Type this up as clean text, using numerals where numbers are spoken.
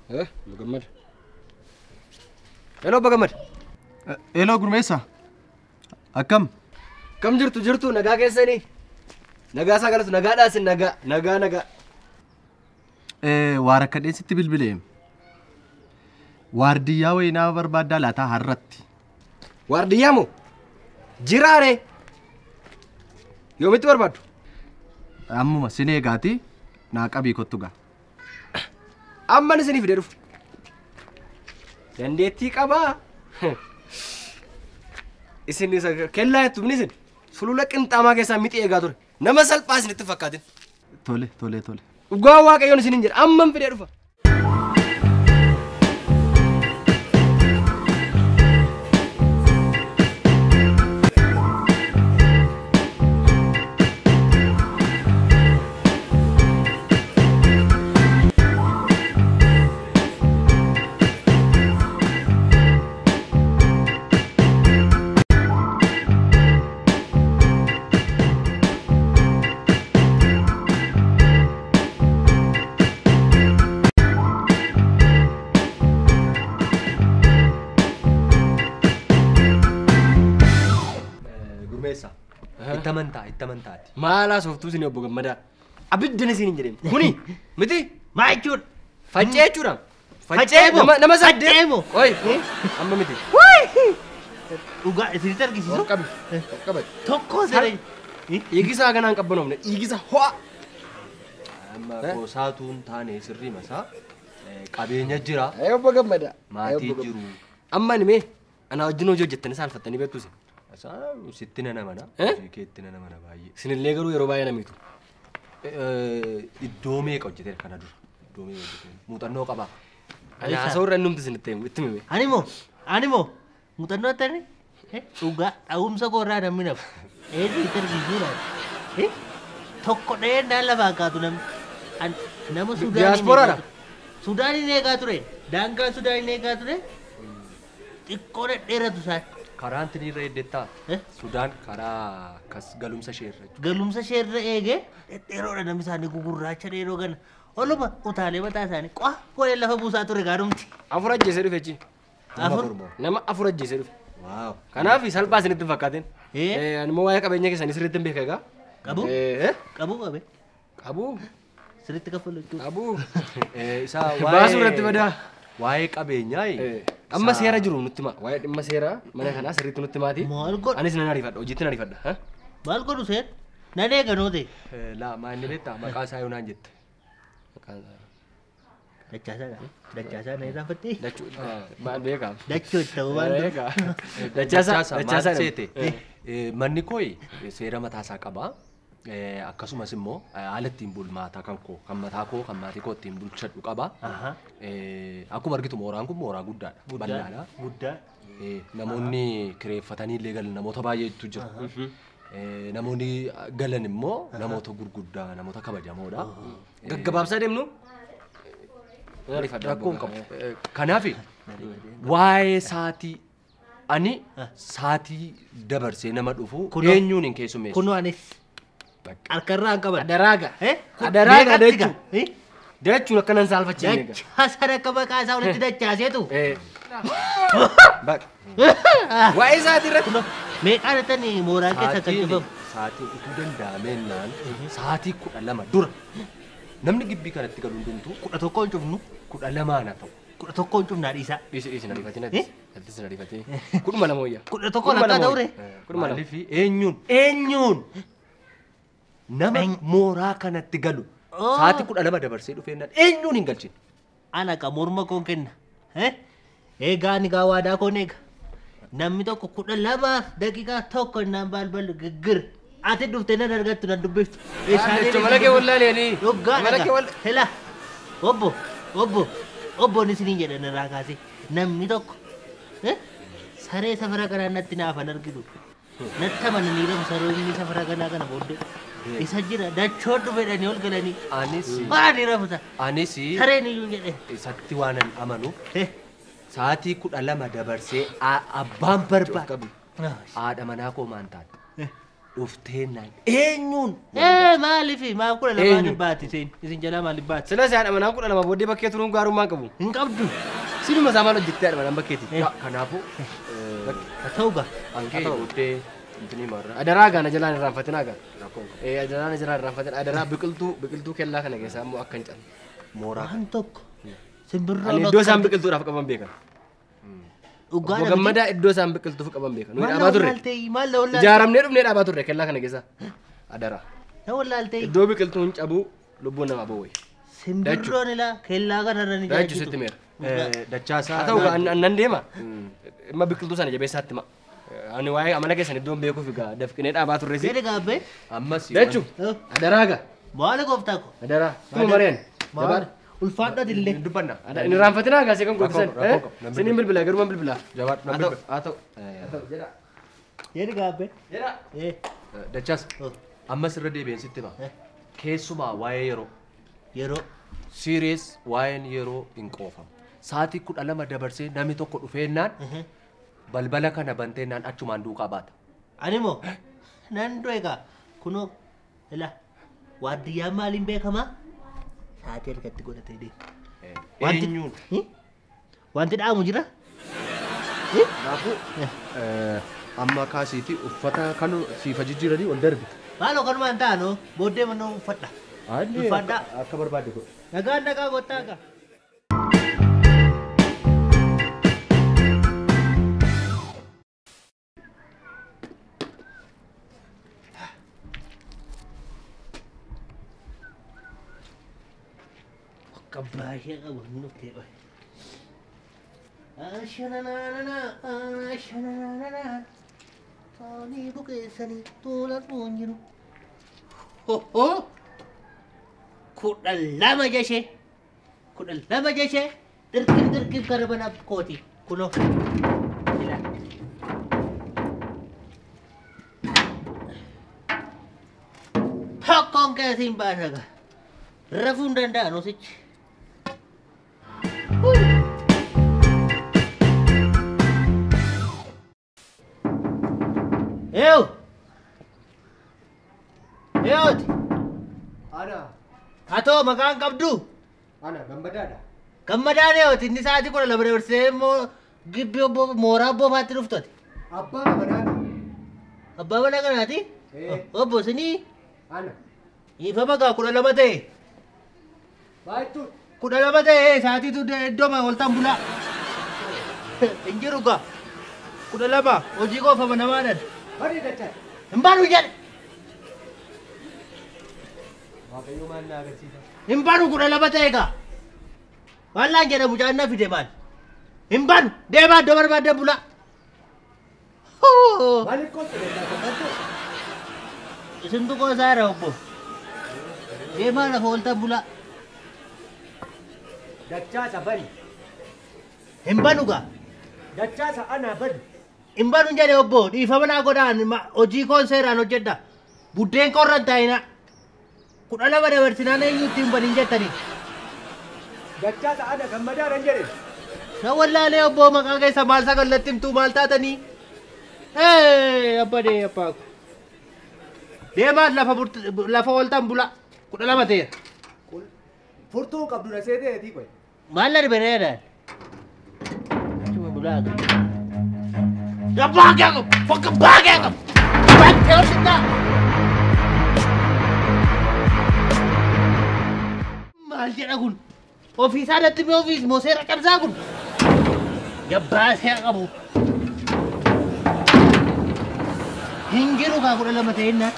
Gammad. Hello Gammad. Hello Gurmeessa. Akkam? Kam jirtu jirtu nagaa keessanii? Nagaa isaa galatu nagaadhaa isin nagaa nagaa nagaa. Waa rakkadhee sitti bilbilee. Waardiyyaa wayinaa barbaaddaa laataa har'atti. Waardiyyaa moo? Jiraaree? Yoomitti barbaaddu? Ammuma sin eegaati naa qabii kottu gaa. Amman isinii fidee dhufu. Dandeettii qabaa. Isin kellaa jettu isin sulula qinxaamaa keessaa mixii eegaa ture. Nama salphaa isinitti fakkaatin. Tole tole tole. Dhugaa Waaqayyoon isiniin jedha amman fidee dhufa. Itti amantaati. Maal haasoftuu isin obbo Gammadaa? Abiddan isin hin jedhin. Kuni miti? Maal jechuudha? Faccee jechuudha. Faccee nama saddeet. Qoy amma miti. Dhugaa isinitti argisiisu? Qabi. Qabi. Tokko siree. Dhiigisaa kanaan qabbanoofne dhiigisa ho'a. Amma qoosaatuun taane sirrii masaa qabeenya jira. Obbo Gammadaa. Maatii jiru. Amma ani mee anaa wajjin hojii hojjettanii saalfattanii beektu isin. Sitti nana mana. Keetti nana mana baay'ee. Isinillee garuu yeroo baay'ee namiitu. Iddoo meeqa hojjeteera kana dura? Iddoo meeqa hojjeteera? Muuxannoo qabaa. Ani haasa'u irra innumti isinitti itti hime. Ani moo muuxannoo attani? Dhugaa dha'umsa koo irraa namni nafu. Eedu itti argisiisuudha. Tokko dhahee naan lafaa kaatu namni. Nama Sudaaniin. Diyaasporaadha. Sudaaniin eegaa ture. Daangaa Sudaaniin eegaa ture. Xiqqoo dhedheeratu isaan. Karaan tinirra eddettaa? Sudaan karaa akkas galumsa ishee irra. Galumsa ishee irra eegee dhedheeroodha namni isaanii gugurraacha dheeroo gana. Oluma utaalee mataa isaanii qo'a godhee lafa buusaa ture gaadhumti. Afur ajjeesee dhufe jechi. Afur? Nama afur ajjeesee dhufe. Kanaaf salphaa isinitti hin fakkaatin. Ani immoo waa'ee qabeenya keessanii sirriitti hin beeka egaa. Qabu? Qabu qabe. Qabu. Sirriitti kaffalu jechuudha. Qabu. Isa Baasuu irratti badaa. Waa'ee qabeenyaa. Amma seera jiru nutti hima. Waa'ee dhimma seeraa mana kanaa sirriitti nutti himaati. Maal godhu? Anis nan ariifadha. Hojiitti nan ariifadha. Maal godhu seer? Nan eeganoo ta'e. Laa maal inni beektaa maqaa isaa yoo naan jette. Maqaan isaa. Dachaasaadha. Dachaasaa na irraanfattee? Dachuu maal beekaa? Dachoo ta'uu waan Beekaa. Dachaasaa Dachaasaa seete. Manni kooyi seera mataa isaa qaba. Akkasumas immoo haala ittiin bulmaataa kan koo kan mataa koo kan maatii koo ittiin bulchadhu qaba. Akkuma argitu mooraan kun mooraa guddaadha. Bal'aadha. Guddaa. Namoonni kireeffatanii illee galan namoota baay'eetu jira. Namoonni galan immoo namoota gurguddaa namoota kabajamoodha. Gaggabaabsaa deemnu. Rakkoo hin qabu. Kanaaf waa'ee saatii ani saatii dabarsee nama dhufu eenyuun hin keessummeessu. Kunoo anis. Harkarraa hin qaban. Adaraaga. Adaraaga dachuu. Dachuun akka nan saalfachiifne egaa. Dachaasaan akka maqaa isaa walitti dachaaseetu. Waa'ee saatii irratti. Meeqaan ittani mooraan keessa kan cufamu? Saatiin utuu danda'amennaan saatii 12 dura namni gibbii kanatti galu hundumtuu 11 hin cufnu. 12 haa ta'u. 11 hin cufnaa dhiisaa. Dhiisi dhiisi na ariifatin atis. Atis na ariifatin. 12 wayya. 11 lakkaa ta'ure. 12. Maaliif eenyuun eenyuun nama mooraa kanatti galu saatii 12 dabarsee dhufeennaan eenyuun hin galchine. Ana ka morma koon kenna. Eegaa ani gaa waadaa koon eega. Namni tokko 12:01 innaan balballu giggir. Ati dhuftee nan argattu nan dubbiftu. Dachoo mana kee wallaalee. Dhugaa Mana kee walla. Hela. Obbo obbo obboon isiniin jedhan irraa kaasee namni tokko saree safara kanaa natti naafan argitu. Natti amananii rafu saroonni safara kanaa kana booddee. Isa jira dachoon dhufedhanii ol galanii. Anis Maali rafuta? Anis Sareen iyyuu jedhe. Isatti waanan amanuuf saatii 12 dabarsee abbaan barbaade haadha manaa koo maan taate. Dhufteenaan eenyuun? Maaliif maaf 12 baati isin? Isin jalaa maaliif baati? Silas haadha manaa 12 booddee bakkee turuun gaarummaa hin qabu. Hin qabdu. Sinuma isaa maal hojjettee haadha manaan bakkeeti? Kanaafuu haa ta'u gaa. Hangee booddee intinii maarraa. Adaraa gaa na jalaan irraanfatinaa gaa. Adaraa na jalaan irraanfatin. Adaraa biqiltuu kellaa kana keessaa immoo akka hin cabne. Mooraa. Waan tokko. Simbirroo. Ani iddoo isaan biqiltuudhaaf qaban beekan. Dhugaadha. Gammadaa iddoo isaan biqiltuuf qaban beekan. Nuyi dhaabaa turre. Maal wallaalte? Ijaaramnee dhufnee dhaabaa turre kellaa kana keessa. Adaraa. Na wallaalte. Iddoo biqiltuun cabuu lubbuun namaa bowwe. Simbirroon ilaa kellaa kanarra ni jaalchitu. Dachuu sitti meera. Dachaasaa. Haa ta'u gaa nan deema. Dhimma biqiltuu sana jabeessaatti ma. Ani waa'ee amala keessan iddoon beekuuf egaa dafqinee dhaabaa turre si. Jedhe gaabbee. Ammas. Dachuu. Adaraa gaa. Maali gooftaa ko? Adaraa. Tuma mareen. Maali? Ulfaadhaati illee. Dubbanna. Inni irraanfatinaa gaa seekan gooftan. Siniin bilbila garumaan bilbila. Jabaadhu. Haa ta'u. Haa ta'u jedha. Jedhe gaabbee. Jedha. Dachaas. Ammas irra deebi'een sitti hima. Keessumaa waa'ee yeroo. Yeroo. Serious waa'een yeroo hin qoofamu. Sa'aatii 12 dabarsee namni tokko dhufeennaan balbala kana banteennaan achumaan duukaa baata. Ani moo nan du'e gaa kunoo ilaa waardiyyaan maaliin beekamaa? Sa'aatii harkatti godhatee deema. Eenyuun? Wanti dhaamu jira? Kanaafuu amma kaasiitii uffata kan siifa jijjiiranii ol darbi. Maaloo kanumaan taanoo booddee manoo uffadha. Uffadha. Akka barbaadde godhu. Nagaan nagaa gottaa gaa. Baay'ee qabu hin dhuftee qoy. Ashananana ashananana toonii buqeessanii tola dhuun jiru. Hoho 12 jeshee 12 jeshee dirqim dirqim gara mana kooti kunoo. Tokkoon keessiin baasa gaa. Rafuu hin danda'an osichi. Eu! Eewti! Ana. Atoo maqaan qabdu? Ana gammadaadha. Gammadaan eewti inni sa'aatii 12 dabarsee immoo gibbii obbo mooraa obbo faatti dhuftoti. Abbaa manaati. Abbaa mana kanaati? Obbo sinii? Ana. Dhiifama gaa 12 ta'e. Baay'attuu. 12 ta'e sa'aatiitu iddoo oltan bulaa. Hin jiru gaa. 12 hojii qofa namaadhaan. Bari dachaa. Hin baanu jedhe. Waaqayyo maal na agarsiisa? Hin baanu 12 ta'e gaa. Maal naan jedha mucaan na fide maal? Hin baanu deemaa iddoo barbaadde bulaa. Maaliif qofa dachaa? Isintu qoosaara obbo. Deemaa lafa oltan bulaa. Dachaasa bari. Hin banu gaa. Dachaasa ana bari. Hin banu jedhe obbo dhiifama naa godhaan hojii koon seeraan hojjedha. Buddeen korra hin taa'ina. 12 dabarsinaan eenyutti hin banin jettanii. Dachaasa ana gammadaadhaan jedhe. Na wallaalee obbo maqaa keessa maal sagallatti himtuu maal taatanii? Abbadee abbaa ko. Deemaan lafa ooltan bula 12 ta'eera. Furtuu qabdu na seeteetii qoy. Maal na dhibereedhaan? Achuma bulaa gaa. Baagee qabu! Fakka baagee qabu! Baagee hojjetaa! Maal jedha kun? Ofiisaa natti mee ofiis moo seera cabsaa kun? Gabbaa seera qabu. Hin jiru kaa 12 ta'ennaan.